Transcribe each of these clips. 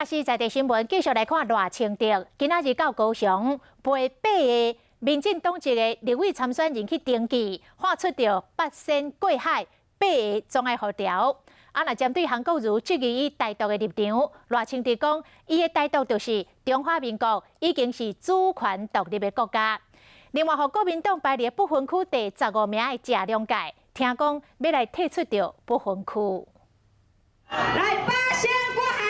是在地新聞，繼續來看賴清德。今仔日到高雄陪八个民進黨籍的立委參選人去登記，喊出著八仙過海，八个總愛予牢。啊，若針對韓國瑜質疑伊台獨的立場，賴清德講，伊的台獨就是中華民國已經是主權獨立的國家。另外，予國民黨排列不分區第15名的謝龍介，聽講欲來退出著不分區。來八仙過海，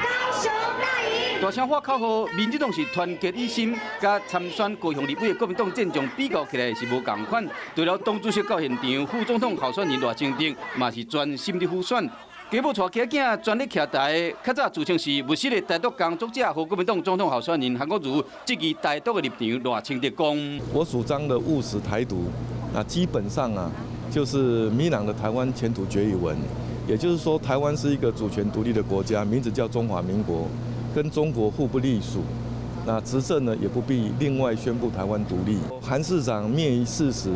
高雄大贏。大聲喊口號，民進黨是團結一心，佮參選高雄立委的國民黨戰將比較起來是無仝款。除了黨主席到現場，副總統候選人賴清德嘛是專心咧輔選。繼母帶囝囝全力徛台，較早自稱是務實的台獨工作者，予國民黨總統候選人韓國瑜質疑台獨的立場，賴清德講：我主張的務實台獨，那基本上啊，就是明朗的台灣前途決議文。也就是說，台灣是一個主權獨立的國家，名字叫中華民國，跟中國互不隸屬。那執政呢，也不必另外宣布台灣獨立。韓市長滅於事實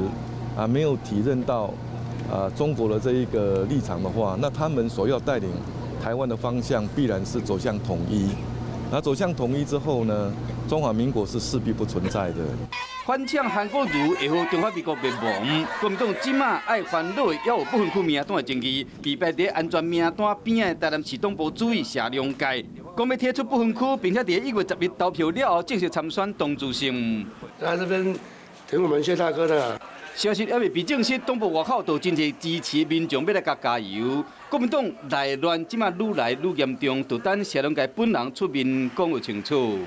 啊，沒有體認到啊中國的這一個立場的話，那他們所要帶領台灣的方向必然是走向統一。那走向統一之後呢，中華民國是勢必不存在的。反嗆韓國瑜會予中華民國滅亡，國民黨這馬愛煩惱的，猶有不分區名單的爭議。被排佇安全名單邊的台南市黨部主委謝龍介，講欲退出不分區，並且佇1月10日投票了後正式參選黨主席。來這邊挺我們謝大哥的。消息猶未被證實，黨部外口就真濟支持民眾欲來共加油。國民黨內亂這馬愈來愈嚴重，就等謝龍介本人出面講有清楚。